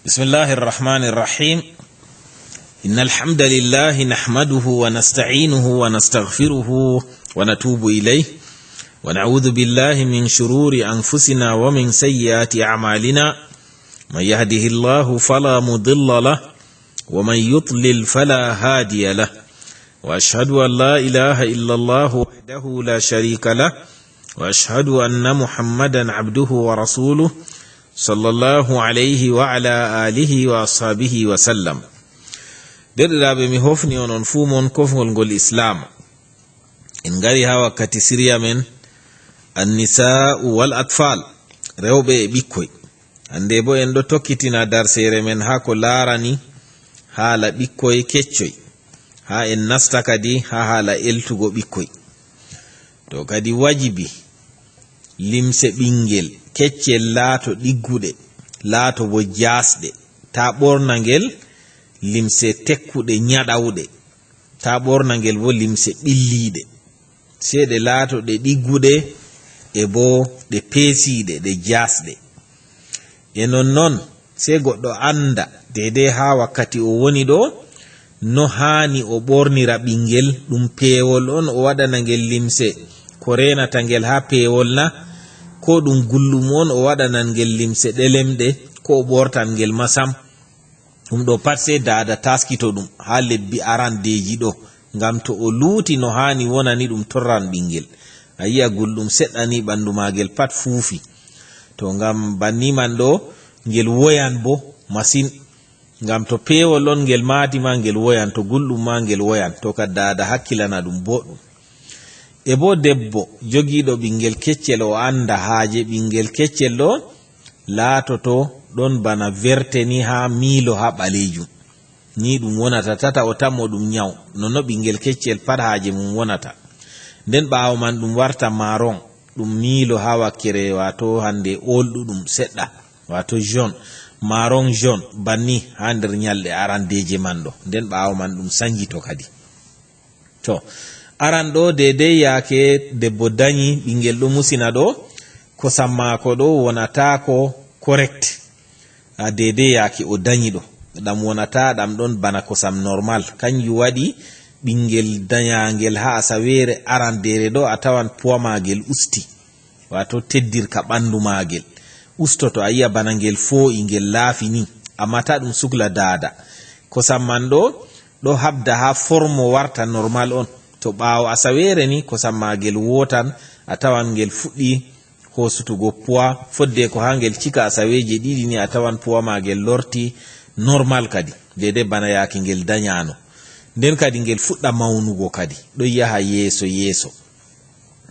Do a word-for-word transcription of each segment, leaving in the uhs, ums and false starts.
بسم الله الرحمن الرحيم. إن الحمد لله نحمده ونستعينه ونستغفره ونتوب إليه، ونعوذ بالله من شرور أنفسنا ومن سيئات أعمالنا. من يهده الله فلا مضل له، ومن يضلل فلا هادي له، وأشهد أن لا إله إلا الله وحده لا شريك له، وأشهد أن محمدا عبده ورسوله، صلى الله عليه وعلى آله وأصحابه وسلم. Deerɗiraaɓe, mi hofni on, on fuu mon kofngol ngol Islaam. En ngari haa wakkati siriya men, Annisaa'u wal Atfal, rewɓe e ɓikkoy. Hannde boo en ɗo tokkitina darseere men haa ko laarani haala ɓikkoy keccoy, haa en nasta kadi haa haala eltugo ɓikkoy. To kadi wajibi limse ɓinngel keccel laato ɗigguɗe, laato boo jaasɗe, taa ɓorna ngel limse tekkuɗe nyaɗawɗe, taa ɓorna ngel boo limse ɓilliiɗe. Sey ɗe laato ɗe ɗigguɗe e boo ɗe peesiiɗe, ɗe jaasɗe. E non non, sey goɗɗo annda deydey haa wakkati o woni ɗo, no haani o ɓornira ɓinngel, ɗum peewol on o waɗana ngel limse ko reenata ngel haa peewol na, koo ɗum gulɗum on o waɗanan ngel limse ɗelemɗe, koo o ɓortan ngel ma sam. Ɗum ɗo pat sey daada taaskito ɗum haa lebbi arandeeji ɗo, ngam to o luuti no haani wona ni ɗum torran ɓinngel. A yi'a gulɗum seɗɗa ni ɓanndu maagel pat fuufi. To ngam banni man ɗo, ngel woyan boo masin. Ngam to peewol on ngel maati ma, ngel woyan, to gulɗum ma ngel woyan. To ka daada hakkilana ɗum booɗɗum. E boo debbo jogiiɗo ɓinngel keccel, o annda haaje ɓinngel keccel ɗo, laatoto ɗon bana verte ni haa miilo haa ɓaleejum. Ni ɗum wonata, tata o tammo ɗum nyaw. Nonno ɓinngel keccel pat haaje mum wonata. Nden ɓaawo man ɗum warta maron, ɗum miilo haa wakkere, waato hannde oolɗuɗum seɗɗa, waato jaune, maron jaune, banni haa nder nyalɗe arandeeje man ɗo. Nden ɓaawo man ɗum sanjito kadi. To, aran ɗo, deydey yaake debbo danyi ɓinngel ɗo musina ɗo, kosam maako ɗo wonataako correct. A deydey yaake o danyi ɗo, ɗam wonata ɗam ɗon bana kosam normal. Kanjum waɗi ɓinngel danyaangel haa asaweere arandeere ɗo, a tawan poids maagel usti. Waato teddirka ɓanndu maagel ustoto, a yi'a bana ngel foo'i, ngel laafi ni, ammaa taa ɗum sukla daada. Kosam man ɗo, ɗo haɓda haa formo warta normal on. To ɓaawo asaweere ni, kosam maagel wootan, a tawan ngel fuɗɗi hoosutugo poids, fodde ko haa ngel cika asaweeje ɗiɗi ni, a tawan poids maagel lorti normal kadi, deydey bana yaake ngel danyaano. Nden kadi ngel fuɗɗa mawnugo kadi, ɗo yaha yeeso yeeso.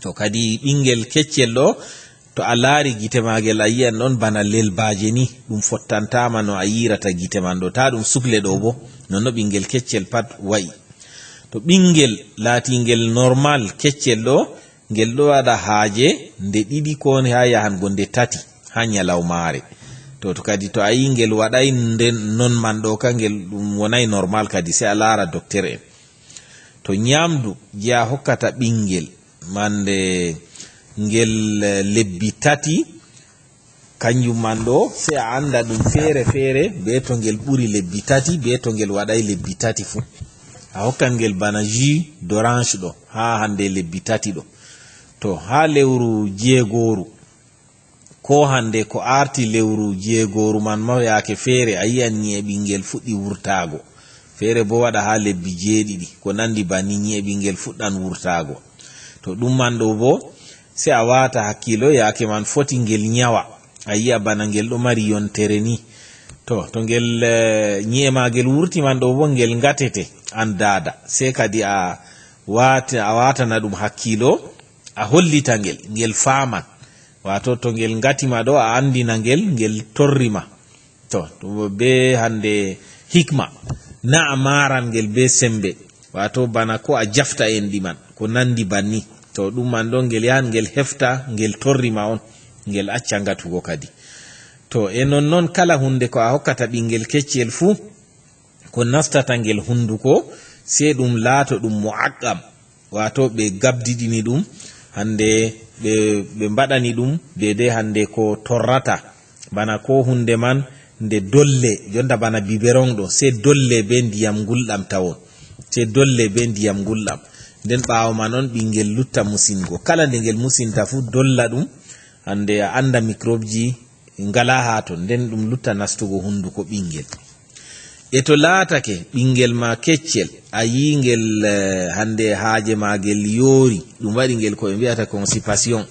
To kadi ɓinngel keccel ɗo, to a laari gite maagel, a yi'an ɗon bana lelbaaje ni, ɗum fottantaama no a yi'irata gite man ɗo. Taa ɗum sukle ɗo boo, nonno ɓinngel keccel pat wa'i. To ɓinngel laatiingel normal keccel ɗo, ngel ɗo waɗa haaje nde ɗiɗi koo haa yahango nde tati haa nyalawmaare. To, to kadi to a yi'i ngel waɗay nden non man ɗo ka, ngel ɗum wonay normal kadi, sey a laara dokter en. To nyaamdu je a hokkata ɓinngel man nde ngel, eh, lebbi tati, kanjum man ɗo, sey a annda ɗum feere feere, bee to ngel ɓuri lebbi tati, bee to ngel waɗay lebbi tati fuu. A hokkan ngel bana jus d'orange ɗo, haa hande lebbi tati ɗo. To, haa lewru jeegooru, koo hande ko aarti lewru jeegooru man ma, yaake feere a yi'an nyi'e ɓinngel fuɗɗi wurtaago. Feere boo waɗa haa lebbi jeeɗiɗi, ko nandi banni nyi'e ɓinngel fuɗɗan wurtaago. To ɗum man ɗo boo, sey a waata hakkiilo, yaake man foti ngel nyawa. A yi'a bana ngel ɗo mari yontere ni. To, to ngel, eh, nyi'e maagel wurti man ɗo boo ngel ngatete, an daada. Sey kadi a waata, a waatana ɗum hakkiilo, a hollita ngel, ngel faaman. Waato to ngel ngati ma ɗo, a anndina ngel, ngel torri ma. To, to bee hande hikma, na a maaran ngel bee sembe, waato bana ko a jafta enɗi man, ko nandi banni. To, ɗum man ɗon ngel yahan ngel hefta, ngel torri ma on, ngel acca ngatugo kadi. To, e non non kala hunde ko a hokkata ɓingel keccel fuu, ko nastata ngel hunduko, sey ɗum laato ɗum mu'aqqam. Waato ɓe gabdiɗini ɗum, hande ɓe, ɓe mbaɗani ɗum deydey hande ko torrata, bana ko hunde man Nde dolle, jonta bana biberon ɗo, sey dolle be ndiyam ngulɗam tawon. Sey dolle be ndiyam ngulɗam. Nden ɓaawo man on ɓingel lutta musingo. Kala nde ngel musinta fu, dolla ɗum, hande a anda mikrobji ngala haa ton. Nden ɗum lutta nastugo hunduko ɓingel. E to laatake ɓingel ma keccel, a yi ngel, eh, hande haaje maagel yoori, ɗum waɗi ngel ko ɓe mbi'ata constipation.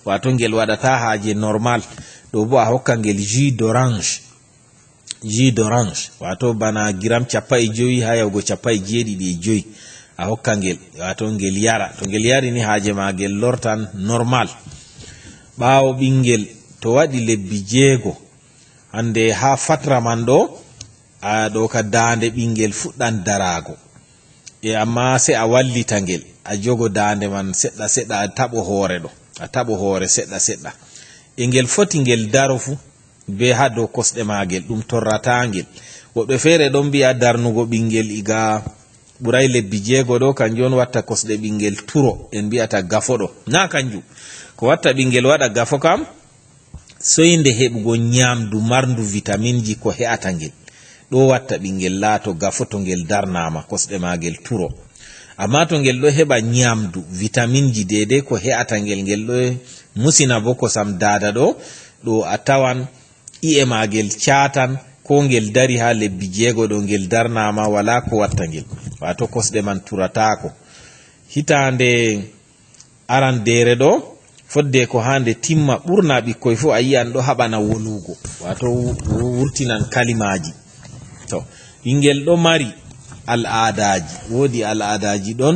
Waato ngel waɗata haaje normal. Ɗo bo a hokka ngel jus d'orange. Jus d'orange, waato bana giram cappa e jowi haa yahugo cappa e jeeɗiɗi e jowi. A hokka ngel, waato ngel yara. To ngel yari ni, haaje maagel lortan normal. Ɓaawo ɓingel to waɗi lebbi jeego, hande haa fatra man ɗo, a ɗo ka daande ɓingel fuɗɗan daraago. E amma sey a wallita ngel, a jogo daande man seɗɗa seɗɗa, a taɓo hoore ɗo, a taɓo hoore seɗɗa seɗɗa. E ngel foti ngel daro fu, be haa dow kosɗe maagel, ɗum torrataa ngel. Woɓɓe feere ɗon mbi'a darnugo ɓingel iga ɓuray lebbi jeego ɗo, kanjum on watta kosɗe ɓingel turo, en mbi'ata gafo ɗo. Naa kanjum. Ko watta ɓingel waɗa gafo kam, soynde heɓugo nyaamdu marndu vitaminji ko he'ata ngel. Ɗo watta ɓingel laato gafo to ngel darnaama, kosɗe maagel turo. Amma to ngel ɗo heɓa nyaamdu, vitaminji deydey ko he'ata ngel, ngel ɗo musina bo kosam daada ɗo, ɗo a tawan i'e maagel caatan, ko ngel dari haa lebbi jeego ɗo ngel darnaama, walaa ko watta ngel. Waato kosɗe man turataako. Hitaande arandeere ɗo, fodde ko haa nde timma, ɓurna ɓikkoy fuu a yi'an ɗo haɓana wolwugo, waato wu-, wu-, wurtinan kalimaaji. To, ɓingel ɗo mari al'aadaaji, woodi al'aadaaji ɗon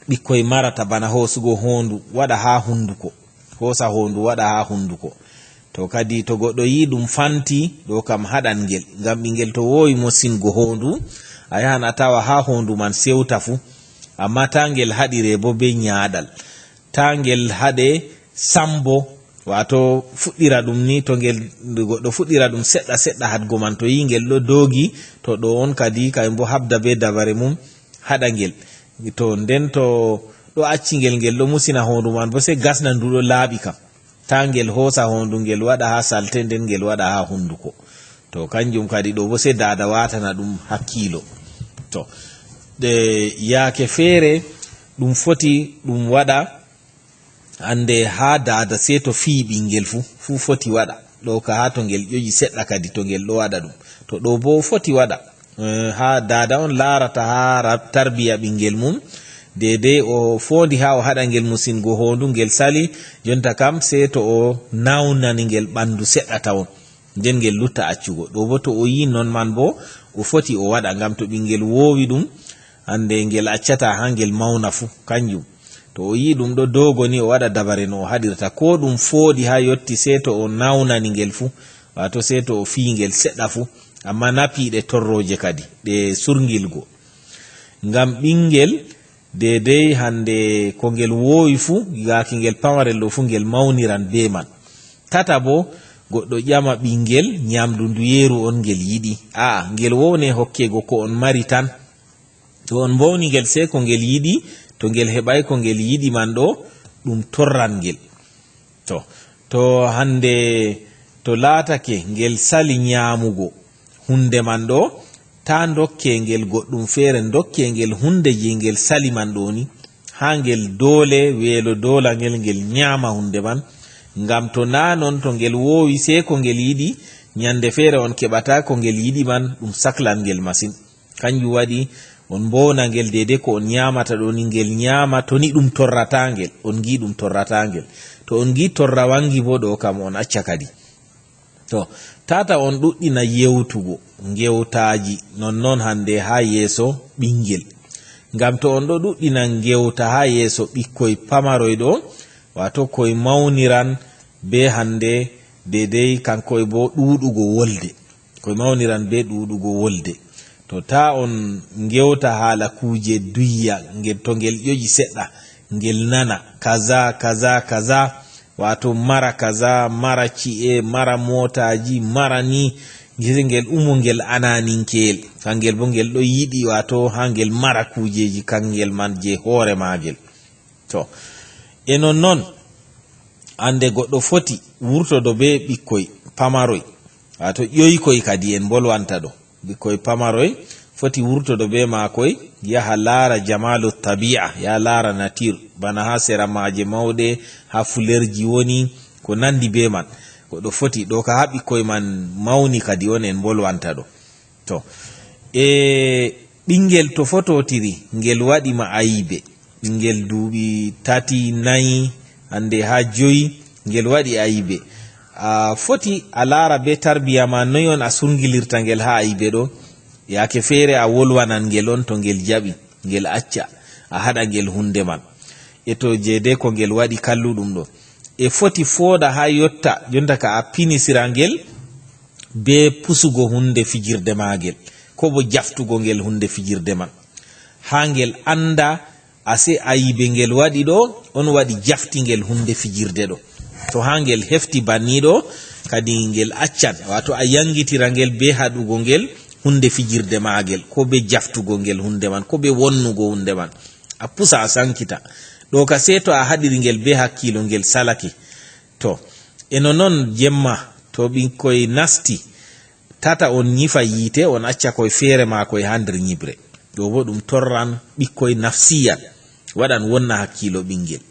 ɓikkoy marata, bana hoosugo hoondu waɗa haa hunduko, hoosa hoondu waɗa haa hunduko. To kadi, to goɗɗo yi'i ɗum fanti, ɗo kam haɗan ngel. Ngam ɓingel to woowi mosingo hoondu, a yahan a tawa haa hoondu man sewta fuu. Amma taa ngel haɗire bo be nyaaɗal. Taa ngel haɗe sambo, waato fuɗɗira ɗum ni, to ngel, goɗɗo fuɗɗira ɗum seɗɗa seɗɗa haɗgo man, to yi'i ngel ɗo doogi, to ɗo on kadi, kayum bo haɓda be dabare mum, haɗa ngel. To nden to ɗo acci ngel, ngel ɗo musina hoondu man bo, sey gasna ndu ɗo laaɓi kam. Taa ngel hoosa hoondu ngel waɗa haa salte, nden ngel waɗa haa hunduko. To, kanjum kadi ɗo bo sey daada waatana ɗum hakkiilo. To, ɗe yaake feere ɗum foti ɗum waɗa, hande haa daada sey to fiyi ɓingel fuu, fuu foti waɗa. Ɗo ka haa to ngel ƴoƴi seɗɗa kadi to ngel ɗo waɗa ɗum. To ɗo bo foti waɗa. Eh, haa daada on laarata haa ra-, tarbiya ɓingel mum, deydey o foondi haa o haɗa ngel musingo hoondu, ngel sali, jonta kam sey to o nawnani ngel ɓandu seɗɗa tawon, nden ngel lutta accugo. Ɗo bo to o yi'i non man bo, o foti o waɗa, ngam to ɓingel woowi ɗum, hande ngel accataa haa ngel mawna fuu, kanjum. To o yi'i ɗum ɗo doogo ni, o waɗa dabare no o haɗirta. Koo ɗum fooɗi haa yotti, sey to o nawnani ngel fuu, waato sey to o fiyi ngel seɗɗa fuu, amma na piiɗe torrooje kadi, ɗe surngilgo. Ngam ɓingel, deydey hande ko ngel woowi fuu, yaake ngel pamarel ɗo fuu, ngel mawniran bee man. Tata bo, goɗɗo ƴama ɓingel, nyaamdu nduyeeru on ngel yiɗi. Aa, ngel wowne hokkego ko on mari tan. To on mbowni ngel sey ko ngel yiɗi, to ngel heɓaay ko ngel yiɗi man ɗo, ɗum torran ngel. To, to hande to laatake ngel sali nyaamugo hunde man ɗo, taa ndokke ngel goɗɗum feere, ndokke ngel hunde jey ngel sali man ɗo ni, haa ngel doole, weelo doola ngel, ngel nyaama hunde man. Ngam to naa non, to ngel woowi sey ko ngel yiɗi, nyande feere on keɓataa ko ngel yiɗi man, ɗum saklan ngel masin. Kanjum waɗi on mbowna ngel deydey ko on nyaamata ɗo ni, ngel nyaama, to ni ɗum torrataa ngel, on ngi'i ɗum torrataa ngel. To on ngi'i torra wangi bo, ɗo kam on acca kadi. To, tata on ɗuɗɗina yewtugo ngewtaaji nonnon hande haa yeeso ɓingel. Ngam to on ɗo ɗuɗɗina ngewta haa yeeso ɓikkoy pamaroy ɗo, waato koy mawniran be hande deydey kankoy bo ɗuuɗugo wolde. Koy mawniran be ɗuuɗugo wolde. To, taa on ngewta haala kuuje duyya, ngel, to ngel ƴoƴi seɗɗa, ngel nana, kaza, kaza, kaza, waato mara kaza, mara ci'e, mara mootaaji, mara ni, ngel, ngel umo ngel anaaninkeyel. Kangel bo ngel ɗo yiɗi, waato haa ngel mara kuujeeji kangel man jey hoore maagel. To, e nonnon, hande goɗɗo foti wurtodo be ɓikkoy pamaroy, Waato ƴoykoy kadi en mbolwanta ɗo. Ɓikkoy pamaroy foti wurtodo bee maakoy, yaha laara jamaalu tabi'a, yaha laara natir, bana haa sera maaje mawɗe, haa fulerji woni, ko nandi bee man. Goɗɗo foti ɗo ka haa ɓikkoy man mawni kadi on en mbolwanta ɗo. To, e ɓiŋngel to fototiri, ngel waɗi ma ayibe, ɓiŋngel duuɓi tati, nayi, hannde haa joyi, ngel waɗi ayibe. A foti a laara bee tarbiya ma, noy on a surngilirta ngel haa ayibe ɗo. Yaake feere a wolwanan ngel on to ngel jaɓi, ngel acca, a haɗa ngel hunnde man. E to jeede ko ngel waɗi kalluɗum ɗo. E foti fooɗa haa yotta, jonta ka a pinisira ngel bee pusugo hunnde fijirde maagel, ko bo jaftugo ngel hunnde fijirde man. Haa ngel annda, ase ayibe ngel waɗi ɗo, on waɗi jafti ngel hunnde fijirde ɗo. To haa ngel hefti banni ɗo, kadi ngel accan, waato a yaŋgitira ngel bee haɗugo ngel hunnde fijirde maagel, ko bee jaftugo ngel hunnde man, ko bee wonnugo hunnde man. A pusa, a saŋkita. Ɗo ka sey to a haɗiri ngel bee hakkiilo, ngel salake. To, e nonnon jemma, to ɓikkoy nasti, tata on nyifa yiite, on acca koy feere maakoy haa nder nyiɓre. Ɗo bo ɗum torran ɓikkoy nafsiyan, waɗan wonna hakkiilo ɓiŋngel.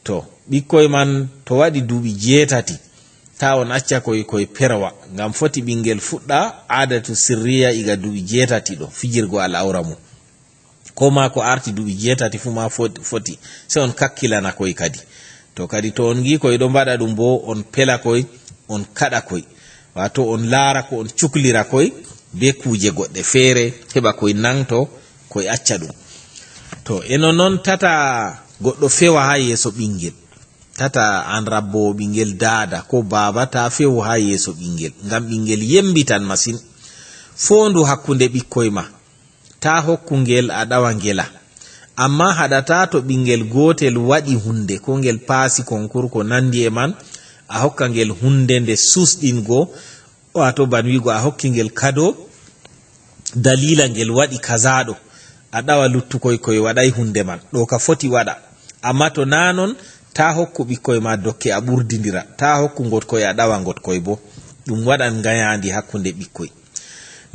To, ɓikkoy man to waɗi duuɓi jeetati, taa on acca koy, koy perwa, ngam foti ɓiŋngel fuɗɗa aadatu sirriya iga duuɓi jeetati ɗo, fijirgo al'awra mum. Ko maa ko arti duuɓi jeetati fuu ma fot-, foti, sey on kakkilana koy kadi. To kadi to on ngi'i koy ɗo mbaɗa ɗum boo, on pela koy, on kaɗa koy. Waato on laara ko on cuklira koy bee kuuje goɗɗe feere, heɓa koy naŋgto, koy acca ɗum. To, e nonnon tata goɗɗo fewa haa yeeso ɓiŋngel. Tata an rabboowo ɓiŋngel, daada ko baaba, taa fewu haa yeeso ɓiŋngel, ngam ɓiŋngel yembitan masin. Foondu hakkunde ɓikkoy ma. Taa hokku ngel a ɗawa ngela. Ammaa haɗataa to ɓiŋngel gootel waɗi huunde, ko ngel paasi konkur, ko nanndi e man, a hokka ngel huunde nde susɗingo, waato ban wi'go a hokki ngel kado daliila ngel waɗi kazaaɗo, a ɗawa luttukoy koy waɗaay huunde man. Ɗo ka foti waɗa. Ammaa to naa non, taa hokku ɓikkoy ma dokke a ɓurdindira, taa hokku ngoɗkoy a ɗawa ngoɗkoy boo. Ɗum waɗan ngayaandi hakkunde ɓikkoy.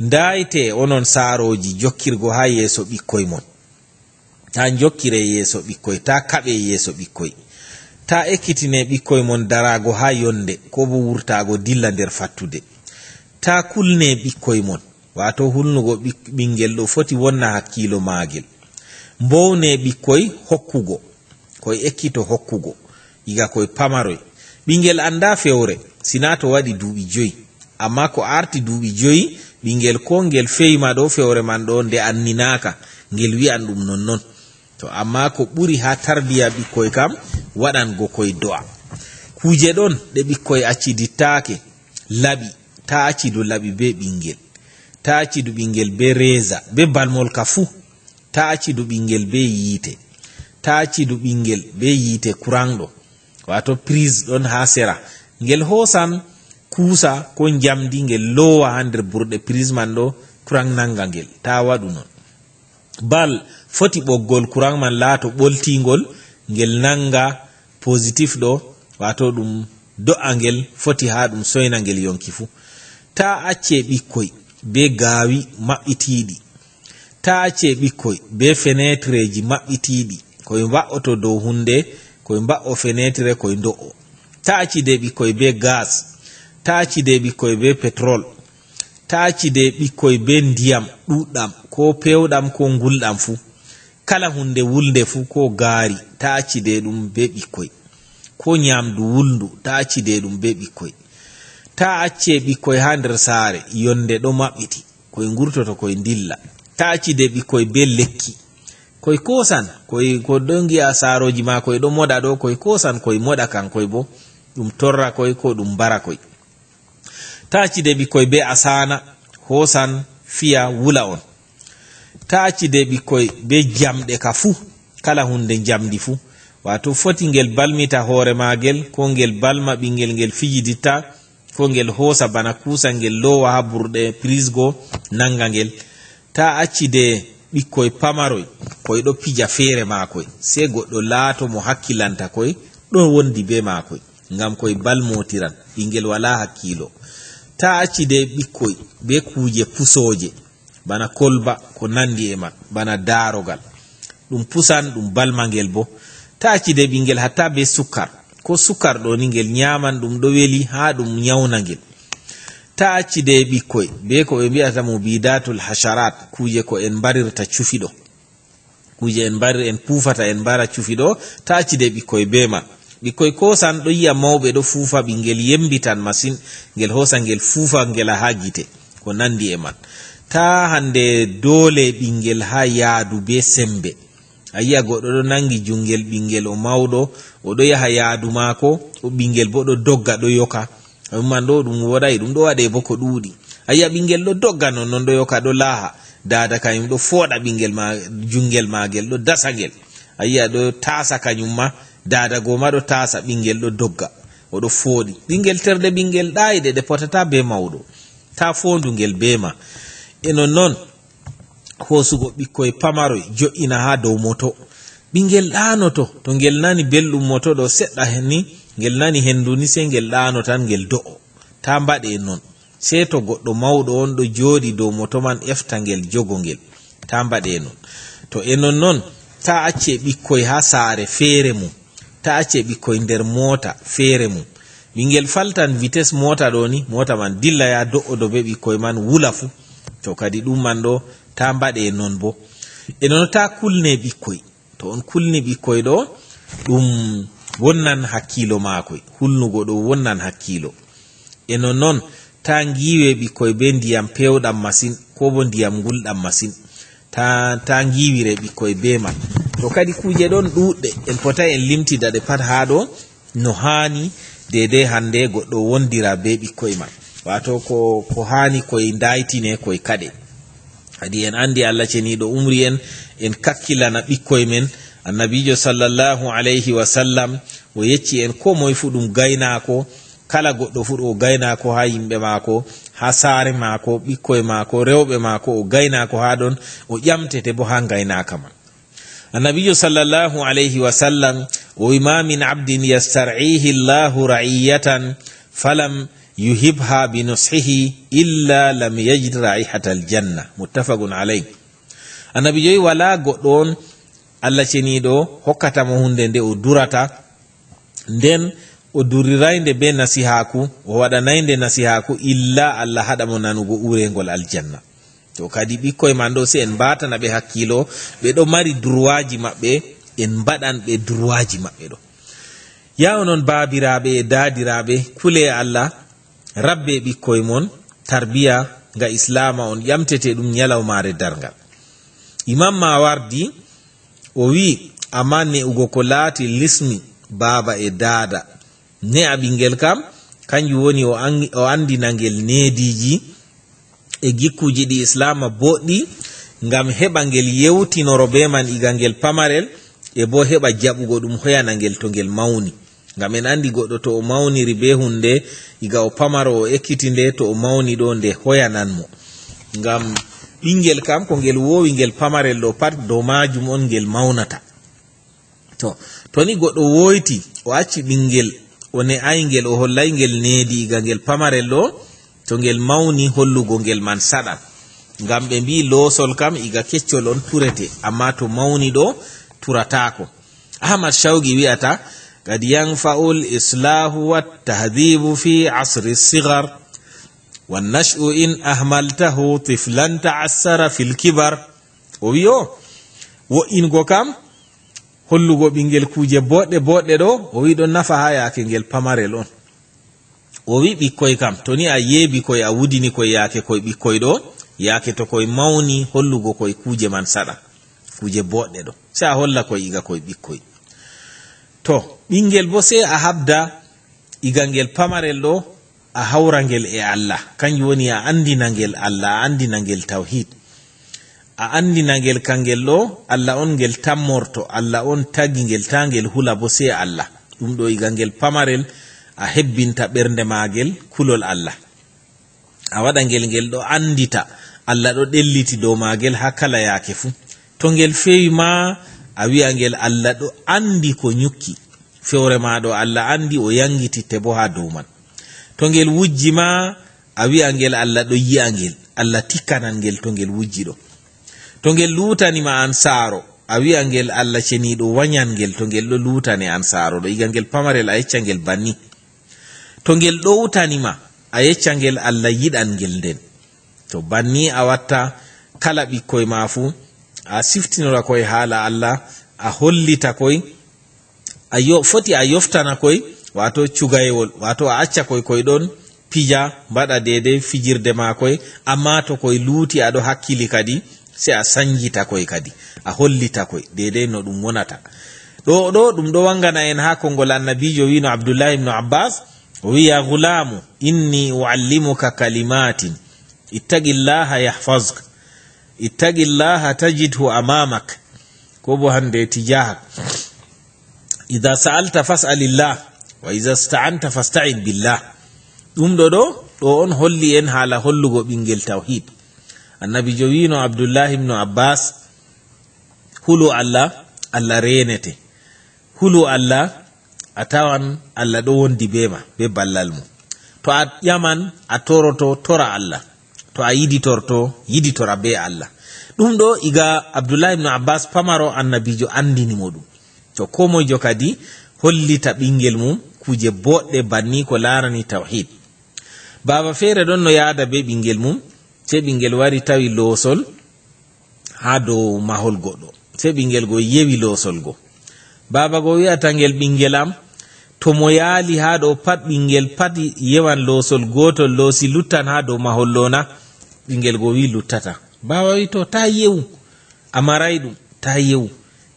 Ndaayte, onon saarooji, jokkirgo haa yeeso ɓikkoy mon. Taa njokkire yeeso ɓikkoy, taa kaɓe yeeso ɓikkoy. Taa ekkitine ɓikkoy mon daraago haa yonde, koo boo wurtaago dilla nder fattude. Taa kulne ɓikkoy mon, waato hulnugo ɓik-, ɓiŋngel ɗo foti wonna hakkiilo maagel. Mbowne ɓikkoy hokkugo, koy ekkito hokkugo, iga koy pamaroy. Ɓiŋngel anndaa fewre, sinaa to waɗi duuɓi joyi. Ammaa ko aarti duuɓi joyi, ɓiŋngel koo ngel feyi ma ɗo fewre man ɗo nde anninaaka, ngel wi'an ɗum nonnon. To, ammaa ko ɓuri haa tarbiya ɓikkoy kam, waɗango koy do'a. Kuuje ɗon ɗe ɓikkoy accidittaake, laɓi, taa accidu laɓi bee ɓiŋngel. Taa accidu ɓiŋngel bee reeza, bee balmol ka fuu. Taa accidu ɓiŋngel bee yiite. Taa accidu ɓiŋngel bee yiite kuraŋ ɗo. Waato piriis ɗon haa sera. Ngel hoosan kuusa koo njamndi, ngel loowa haa nder burɗe piriis man ɗo, kuraŋ naŋga ngel. Taa waɗu non. Bal foti ɓoggol kuraŋ man laato ɓoltiiŋgol, ngel naŋga positif ɗo, waato ɗum do'a ngel foti haa ɗum soyna ngel yonki fuu. Taa acce ɓikkoy bee gaawi maɓɓitiiɗi. Taa acce ɓikkoy bee feneetireeji maɓɓitiiɗi, koy mba'oto dow huunde, koy mba'o feneetire, koy ndo'o. Taa accide ɓikkoy bee gaas. Taa accide ɓikkoy bee petrol. Taa accide ɓikkoy bee ndiyam ɗuuɗɗam, koo peewɗam, koo ngulɗam fuu. Kala huunde wulnde fuu, koo gaari, taa accide ɗum bee ɓikkoy. Koo nyaamdu wulndu, taa accide ɗum bee ɓikkoy. Taa acce ɓikkoy haa nder saare, yonde ɗo maɓɓiti, koy ngurtoto, koy ndilla. Taa accide ɓikkoy bee lekki. Koy koosan, koy ko ɗo ngi'a saarooji ma, koy ɗo moɗa ɗo, koy koosan, koy moɗa kaŋkoy boo. Ɗum torra koy, koo ɗum mbara koy. Taa accide ɓikkoy bee asaana, hoosan, fiya, wula on. Taa accide ɓikkoy bee jamɗe ka fuu, kala huunde njamndi fuu. Waato foti ngel balmita hoore maagel, koo ngel balma ɓiŋngel ngel fijiditta, koo ngel hoosa bana kuusa ngel loowa haa burɗe piriis go, naŋga ngel. Taa accide ɓikkoy pamaroy, koy ɗo pija feere maakoy. Sey goɗɗo laato mo hakkilanta koy, ɗo wondi bee maakoy. Ngam koy balmootiran, ɓiŋngel walaa hakkiilo. Taa acci de ɓikkoy bee kuuje pusooje, bana kolba, ko nanndi e man, bana daarogal. Ɗum pusan, ɗum balma ngel boo. Taa acci de ɓiŋngel hatta bee sukar. Ko sukar ɗo ni, ngel nyaaman, ɗum ɗo weli haa ɗum nyawna ngel. Taa acci de ɓikkoy bee ko ɓe mbi'ata mubidatul hasharat, kuuje ko en mbarirta cufi ɗo. Kuuje en mbarir, en puufata, en mbara cufi ɗo, taa acci de ɓikkoy bee man. Ɓikkoy koosan, ɗo yi'a mawɓe ɗo fuufa, ɓiŋngel yemmbitan masin, ngel hoosa ngel fuufa ngel haa gite, ko nanndi e man. Taa hannde doole ɓiŋngel haa yaadu bee semmbe. A yi'a goɗɗo ɗo naŋgi juŋngel ɓiŋngel, o mawɗo, o ɗo yaha yaadu maako, o ɓiŋngel boo ɗo dogga, ɗo yoka. Amman ɗo ɗum wooɗaay, ɗum ɗo waɗe boo ko ɗuuɗi. A yi'a ɓiŋngel ɗo dogga non, non ɗo yoka, ɗo laaha. Daada kanyum ɗo fooɗa ɓiŋngel ma, juŋngel maagel, ɗo dasa ngel. A yi'a ɗo taasa kanyum ma, daada go ma ɗo taasa, ɓiŋngel ɗo dogga. O ɗo fooɗi. Ɓiŋngel terde ɓiŋngel ɗaayɗe, ɗe potataa bee mawɗo. Taa foondu ngel bee ma. E non non, hoosugo ɓikkoy pamaroy jo'ina haa dow moto. Ɓiŋngel ɗaanoto, to ngel nani belɗum moto ɗo seɗɗa hen ni, ngel nani henndu ni, sey ngel ɗaano tan, ngel do'o. Taa mbaɗe non. Sey to goɗɗo mawɗo on ɗo jooɗi dow moto man, efta ngel, jogo ngel. Taa mbaɗe non. To e non non, taa acce ɓikkoy haa saare feere mum. Taa acce ɓikkoy nder moota feere mum. Ɓiŋngel faltan vitesse moota ɗo ni, moota man dilla, ya do'odo bee ɓikkoy man, wula fuu. To kadi ɗum man ɗo, taa mbaɗe non boo. E non taa kulne ɓikkoy. To on kulni ɓikkoy ɗo, ɗum wonnan hakkiilo maakoy. Hulnugo ɗo wonnan hakkiilo. E non non, taa ngiiwe ɓikkoy bee ndiyam peewɗam masin, koo boo ndiyam ngulɗam masin. Taa, taa ngiiwire ɓikkoy bee man. To kadi kuuje ɗon ɗuuɗɗe, en potaay en limtida ɗe pat haa ɗo, no haani, deydey hannde goɗɗo wondira bee ɓikkoy man. Waato ko, ko haani koy ndaaytine, koy kaɗe. Kadi en anndi Allah ceniiɗo umri en, en kakkilana ɓikkoy men. Annabiijo sallallahu alayhi wa sallam, o yecci en koo moy fuu ɗum gaynaako, kala goɗɗo fuu ɗo o gaynaako haa yimɓe maako, haa saare maako, ɓikkoy maako, rewɓe maako, o gaynaako haa ɗon, o ƴamtete boo haa ngaynaaka man. Annabiijo sallallahu alayhi wa sallam o wi, "Ma min abdin yastar'ihi Allahu ra'iyatan falam yuhibha bi nushihi illa lam yajid ra'ihatal janna." Muttafaqun alayh. Annabiijo wi, walaa goɗɗo on Allah ceniiɗo hokkata mo huunde nde o durata, nden o duriraay nde bee nasihaaku, o waɗanaay nde nasihaaku, illa Allah haɗa mo nanugo uureengol aljanna. To kadi ɓikkoy man ɗo, sey en mbaatana ɓe hakkiilo, ɓe ɗo mari durwaaji maɓɓe, en mbaɗan ɓe durwaaji maɓɓe ɗo. Ya onon baabiraaɓe e daadiraaɓe, kule Allah, rabbe ɓikkoy mon, tarbiya nga Islaama on ƴamtete ɗum nyalawmaare darngal. Imam Mawardi, o wi'i, amma ne'ugo ko laati lismi baaba e daada, ne'a ɓiŋngel kam, kanjum woni o an-, o anndina ngel neediiji e gikkuuji ɗi Islaama booɗɗi, ngam heɓa ngel yewtinoro bee man iga ngel pamarel, e boo heɓa jaɓugo ɗum, hoyana ngel to ngel mawni. Ngam en anndi goɗɗo to o mawniri bee huunde, iga o pamaro o ekkiti nde, to o mawni ɗo nde hoyanan mo. Ngam ɓiŋngel kam, ko ngel wowi ngel pamarel ɗo pat, dow maajum on ngel mawnata. To, to ni goɗɗo woyti, o acci ɓiŋngel, o ne'aay ngel, o hollaay ngel needi iga ngel pamarel ɗo, to ngel mawni, hollugo ngel man saɗan. Ngam ɓe mbi'i loosol kam iga keccol on turete, amma to mawni ɗo, turataako. Ahmad Shawqi wi'ata, "Qad yanfa'ul islahu wat tahdibu fi asri sigar, wan nash'u in ahmaltahu tiflan ta'assara fil kibar." O wi'o, wo'ingo kam, hollugo ɓiŋngel kuuje booɗɗe booɗɗe ɗo, o wi'i ɗon nafa haa yaake ngel pamarel on. O wi'i ɓikkoy kam, to ni a yeebi koy, a wudini koy yaake koy ɓikkoy ɗo, yaake to koy mawni, hollugo koy kuuje man saɗan. Kuuje booɗɗe ɗo. Sey a holla koy iga koy ɓikkoy. To, ɓiŋngel boo sey a haɓda iga ngel pamarel ɗo, a hawra ngel e Allah. Kanjum woni a anndina ngel Allah, a anndina ngel tawhid. A anndina ngel kangel ɗo, Allah on ngel tammorto, Allah on tagi ngel, taa ngel hula boo sey Allah. Ɗum ɗo iga ngel pamarel, a hebbinta ɓernde maagel kulol Allah. A waɗa ngel, ngel ɗo anndita, Allah ɗo ɗelliti dow maagel haa kala yaake fuu. To ngel fewi ma, a wi'a ngel, Allah ɗo anndi ko nyukki. Fewre ma ɗo, Allah anndi, o yaŋgititte boo haa dow man. To ngel wujji ma, a wi'a ngel Allah ɗo yi'a ngel, Allah tikkanan ngel to ngel wujji ɗo. To ngel luutani ma an saaro, a wi'a ngel Allah ceniiɗo wanyan ngel to ngel ɗo luutane an saaro ɗo. Iga ngel pamarel a yecca ngel banni. To ngel ɗowtani ma, a yecca ngel Allah yiɗan ngel nden. To banni a watta kala ɓikkoy ma fuu, a siftinora koy haala Allah, a hollita koy, a yo-, foti a yoftana koy, waato cugayewol, waato a acca koy koy ɗon pija, mbaɗa deedey fijirde maa koy, ammaa to koy luuti a ɗo hakkili kadi, sey a sanjita koy kadi, a hollita koy deedey no ɗum wonata. Ɗo, ɗo, ɗum ɗo wangana en haa konngol Annabiijo wi'no Abdullahi ibnu Abbas, o wi'i, "Ya gulaamu, inni u'allimuka kalimatin, ittaqillaha yahfazka, ittaqillaha tajidhu amamak, ko bo hande tijahak. Idha sa'alta fas'alillah, wa idha ista'anta fasta'in billah." Ɗum ɗo ɗo, ɗo on holli en haala hollugo ɓingel tawhid. Annabiijo wi'no Abdullahi ibnu Abbas, "Hulu Allah, Allah reenete. Hulu Allah, a tawan Allah ɗo wondi be ma, be ballal mum. To a ƴaman, a toroto, tora Allah. To a yiditorto, yiditora be Allah." Ɗum ɗo iga Abdullahi ibnu Abbas pamaro Annabiijo andini mo ɗum. To koo moyjo kadi hollita ɓingel mum kuuje boɗɗe banni ko laarani tawhid. Baaba feere ɗon no yaada be ɓingel mum, sey ɓingel wari tawi loosol haa dow mahol goɗɗo. Sey ɓingel go yewi loosol go. Baaba go wi'ata ngel, "Ɓingel am, to mo yaali haa ɗo pat, ɓingel pat yewan loosol gootol ɗo, si luttan haa dow mahol ɗo na?" Ɓingel go wi'i, "Luttata." Baaba wi'i, "To, taa yewu, a maray ɗum, taa yewu."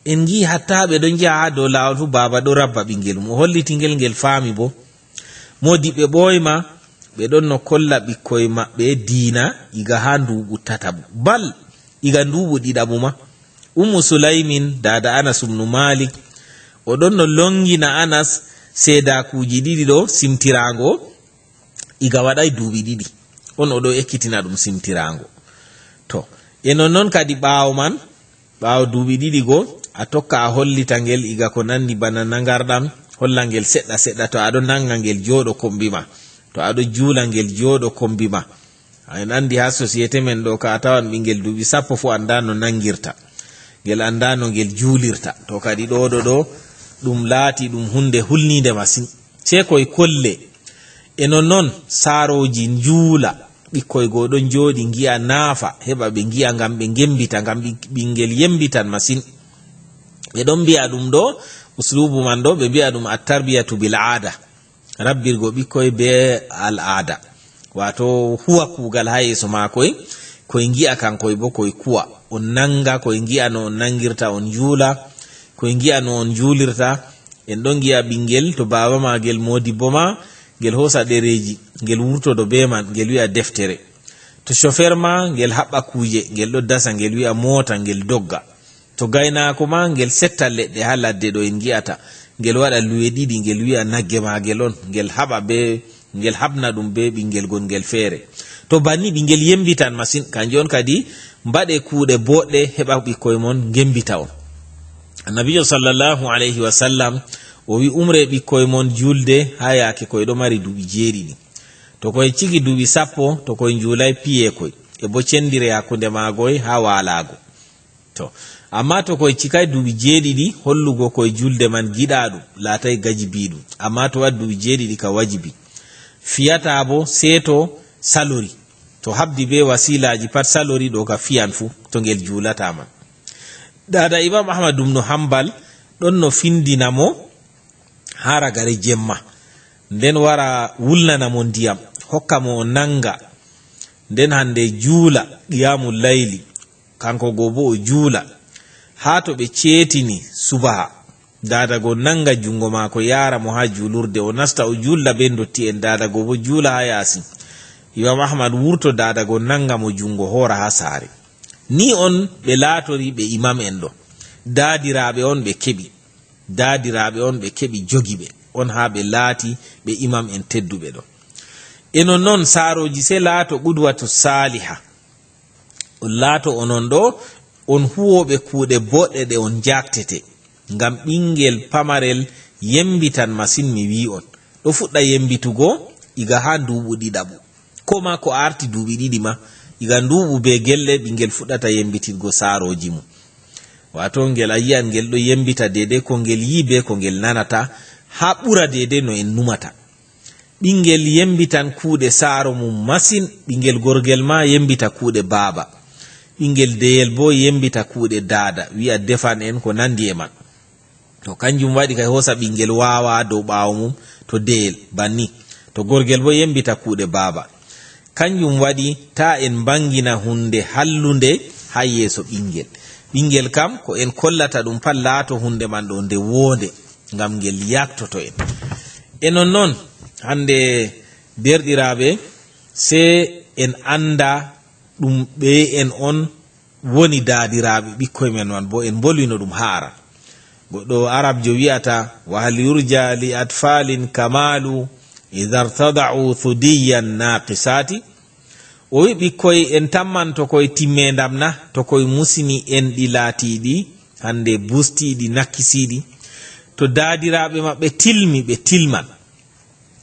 En ngi'i hatta ɓe ɗon njaha haa dow laawol fuu, baaba ɗo rabba ɓingel mum. O holliti ngel, ngel faami bo. Moodiɓɓe ɓooyma, ɓe ɗon no kolla ɓikkoy maɓɓe diina iga haa nduuɓu tataɓu, bal iga nduuɓu ɗiɗaɓu ma. Ummu Sulaymin, daada Anas ibnu Malik, o ɗon no longina Anas seedaakuuji ɗiɗi ɗo simtiraango, iga waɗay duuɓi ɗiɗi. On o ɗo ekkitina ɗum simtiraango. To, e non non kadi ɓaawo man, ɓaawo duuɓi ɗiɗi go, a tokka a hollita ngel iga ko nandi bana nangarɗam, holla ngel seɗɗa seɗɗa. To a ɗo nanga ngel jooɗo kombi ma, to a ɗo juula ngel jooɗo kombi ma. A en andi haa société men ɗo ka a tawan ɓingel duuɓi sappo fu anda no nangirta. Ngel anda no ngel juulirta. To kadi ɗo ɗo ɗo, ɗum laati ɗum hunde hulninde masin. Sey koy kolle. E non non saarooji njuula. Ɓikkoy go ɗon jooɗi ngi'a naafa, heɓa ɓe ngi'a ngam ɓe ngembita, ngam ɓi-, ɓingel yembitan masin. Ɓe ɗon mbi'a ɗum ɗo, uslubu man ɗo, ɓe mbi'a ɗum at-tarbiyatu bil aada. Rabbirgo ɓikkoy be al'aada. Waato huwa kuugal haa yeeso maakoy, koy ngi'a kankoy bo koy kuwa. On nanga, koy ngi'a no on nangirta, on njuula, koy ngi'a no on njuulirta. En ɗon ngi'a ɓingel, to baaba maagel moodibbo ma, ngel hoosa ɗereeji, ngel wurtodo be man, ngel wi'a deftere. To chauffeur ma, ngel haɓɓa kuuje, ngel ɗo dasa, ngel wi'a moota, ngel dogga. To gaynaako ma, ngel setta leɗɗe haa ladde ɗo en ngi'ata, ngel waɗa luwe ɗiɗi, ngel wi'a nagge maagel on, ngel haɓa be, ngel haɓna ɗum be ɓingel gongel feere. To banni ɓingel yembitan masin, kanjum on kadi mbaɗe kuuɗe boɗɗe heɓa ɓikkoy mon ngembita on. Annabiijo sallallahu alayhi wa sallam o wi, "Umre ɓikkoy mon julde haa yaake koy ɗo mari duuɓi jeeɗiɗi. To koy ciki duuɓi sappo, to koy njuulay, piye koy, e bo cendire hakkunde maagoy haa waalaago." To, amma to koy cikay duuɓi jeeɗiɗi, hollugo koy julde man giɗaaɗum, laatay gajibiiɗum. Amma to waɗi duuɓi jeeɗiɗi ka wajibi. Fiyataa bo, sey to salori. To habdi be wasiilaaji pat salori ɗo ka fiyan fuu, to ngel juulataa man. Daada Imam Ahmad ibnu Hanbal ɗon no findina mo haa ragare jemma, nden wara wulnana mo ndiyam, hokka mo o nanga, nden hande juula qiyamul layli, kanko go bo o juula, haa to ɓe ceetini subaha. Daada go nanga jungo maako, yaara mo haa juulurde, o nasta, o juulda be ndotti'en, daada go bo juula haa yaasi. Imam Ahmad wurto, daada go nanga mo jungo, hoora haa saare. Ni on ɓe laatori ɓe imam'en ɗo. Daadiraaɓe on ɓe keɓi. Daadiraaɓe on ɓe keɓi jogi ɓe. On haa ɓe laati ɓe imam'en tedduɓe ɗo. E non non saarooji sey laato qudwatu saaliha. On laato onon ɗo, on huwooɓe kuuɗe boɗɗe ɗe on njaatete. Ngam ɓingel pamarel yembitan masin, mi wi'i on. Ɗo fuɗɗa yembitugo iga haa nduuɓu ɗiɗaɓu. Ko ma ko arti duuɓi ɗiɗi ma, iga nduuɓu be gelle, ɓingel fuɗɗata yembititgo saarooji mum. Waato ngel a yi'an ngel ɗo yembita deydey ko ngel yi'i be ko ngel nanata, haa ɓura deydey no en numata. Ɓingel yembitan kuuɗe saaro mum masin, ɓingel gorgel ma yembita kuuɗe baaba. Ɓingel deyel boo yembita kuuɗe daada, wi'a defan en ko nandi e man. To kanjum waɗi kay hoosa ɓingel waawa dow ɓaawo mum, to deyel, banni. To gorgel boo yembita kuuɗe baaba. Kanjum waɗi taa en mbaŋgina huunde hallunde haa yeeso ɓingel. Ɓingel kam, ko en kollata ɗum pat laato huunde man ɗo nde woonde, ngam ngel yaktoto en. E nonnon, hande deerɗiraaɓe, sey en annda ɗum ɓeye en on woni daadiraaɓe ɓikkoy men man, bo en mbolwino ɗum haa aran. Goɗɗo Arabjo wi'ata, "Wa hal yurja li atfalin kamalu idha irtada'u thudiyan naqisati?" O wi'i, ɓikkoy en tamman to koy timmeendam na, to koy musini enɗi laatiiɗi hande bustiiɗi, nakkisiiɗi, to daadiraaɓe maɓɓe tilmi, ɓe tilman.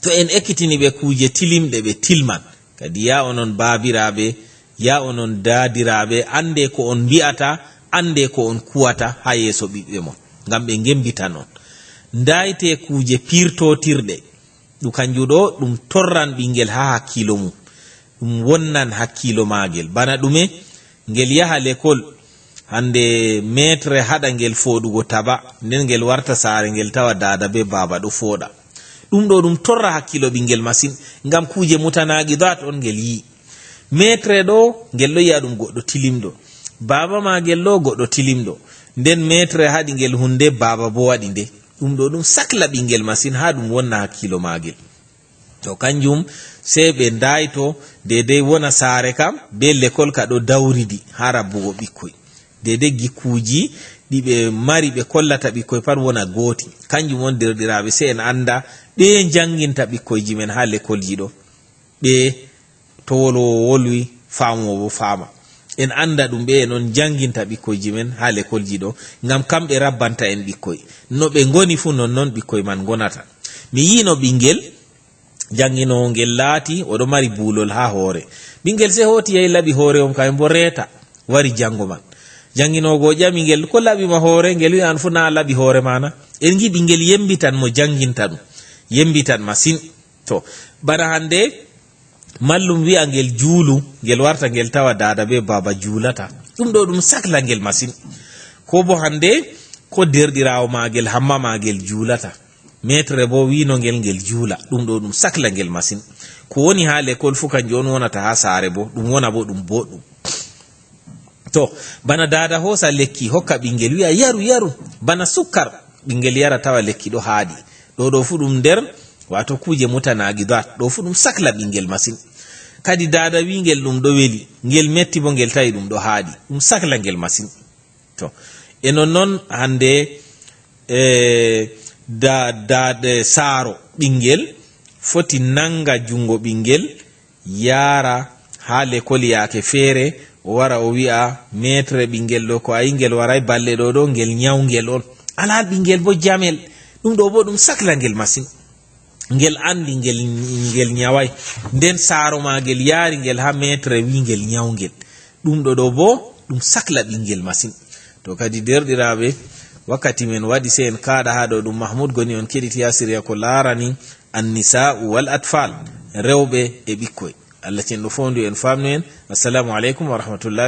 To en ekkitini ɓe kuuje tilimɗe, ɓe tilman. Kadi, yaa onon baabiraaɓe, yaa onon daadiraaɓe, anndee ko on mbi'ata, anndee ko on kuwata haa yeeso ɓiɓɓe mon, ngam ɓe ngemmbitan on. Ndaaytee kuuje piirtootirɗe. Ɗum kanjum ɗo, ɗum torran ɓinngel haa hakkiilo mum. Ɗum wonnan hakkiilo maagel. Bana ɗume? Ngel yaha lekol, hande meetre haɗa ngel fooɗugo taba, nden ngel warta saare ngel tawa daada be baaba ɗo fooɗa. Ɗum ɗo ɗum torra hakkiilo ɓinngel masin, ngam kuuje mutanaaqidaat on ngel yi'i. Meetre ɗo, ngel ɗo yi'a ɗum goɗɗo tilimɗo. Baaba maagel ɗo, goɗɗo tilimɗo. Nden meetre haɗi ngel hunde, baaba bo waɗi nde. Ɗum ɗo ɗum sakla ɓinngel masin, haa ɗum wonna hakkiilo maagel. To kanjum, sey ɓe ndaayto, deydey wona saare kam, be lekol ka ɗo dawridi haa rabbugo ɓikkoy. Deydey gikkuuji ɗi ɓe mari ɓe kollata ɓikkoy pat wona gooti. Kanjum on, deerɗiraaɓe, sey en annda ɓeye njannginta ɓikkoyji men haa lekolji ɗo. Ɓeye to wolwoowo wolwi, faamoowo bo faama. En annda ɗum ɓeye en on njannginta ɓikkoyji men haa lekolji ɗo, ngam kamɓe rabbanta en ɓikkoy. No ɓe ngoni fuu, nonnon ɓikkoy man ngonata. Mi yi'no ɓinngel, jannginoowo ngel laati, o ɗo mari buulol haa hoore. Ɓinngel sey hooti yahi laɓi hoore mum, kamɓe bo reeta, wari janngo man. Jannginoowo go ƴami ngel, "Ko laɓi ma hoore?" Ngel wi'i, "An fuu na a laɓi hoore ma na?" En ngi'i ɓinngel yemmbitan mo jannginta ɗum. Yemmbitan masin. To, bana hande, mallum wi'a ngel juulu, ngel warta ngel tawa daada be baaba juulata. Ɗum ɗo ɗum sakla ngel masin. Ko bo hande, ko deerɗiraawo maagel, hamma maagel juulata. Meetre bo wi'no ngel ngel juula. Ɗum ɗo ɗum sakla ngel masin. Ko woni haa lekol fuu kanjum on wonata haa saare bo. Ɗum wona bo ɗum boɗɗum. To, bana daada hoosa lekki, hokka ɓinngel, wi'a, "Yaru, yaru." Bana sukkar, ɓinngel yara tawa lekki ɗo haaɗi. Ɗo ɗo fuu ɗum nder, waato kuuje mutanaaqidaat. Ɗo fuu ɗum sakla ɓinngel masin. Kadi daada wi'i ngel ɗum ɗo weli, ngel metti bo ngel tawi ɗum ɗo haaɗi. Ɗum sakla ngel masin. To, e nonnon hande, e, da-, daade saaro ɓinngel foti nanga junngo ɓinngel, yaara haa lekol yaake feere, o wara o wi'a, "Meetre, ɓinngel ɗo ko a yi'i ngel waraay balɗe ɗo ɗo, ngel nyawngel on." Alhaal ɓinngel bo jamel, ɗum ɗo bo ɗum sakla ngel masin. Ngel anndi ngel, ngel nyawaay. Nden saaro maagel yaari ngel haa meetre wi'i ngel nyawngel. Ɗum ɗo ɗo bo ɗum sakla ɓinngel masin. To kadi, deerɗiraaɓe, wakkati men waɗi, sey en kaaɗa haa ɗo. Ɗum Mahmud Goni on keɗiti haa siriya ko laarani Annisaa'u wal Atfal, rewɓe e ɓikkoy. Allah cenɗo foondu en, faamnu en. Assalaamu aleykum wa rahmatullahi.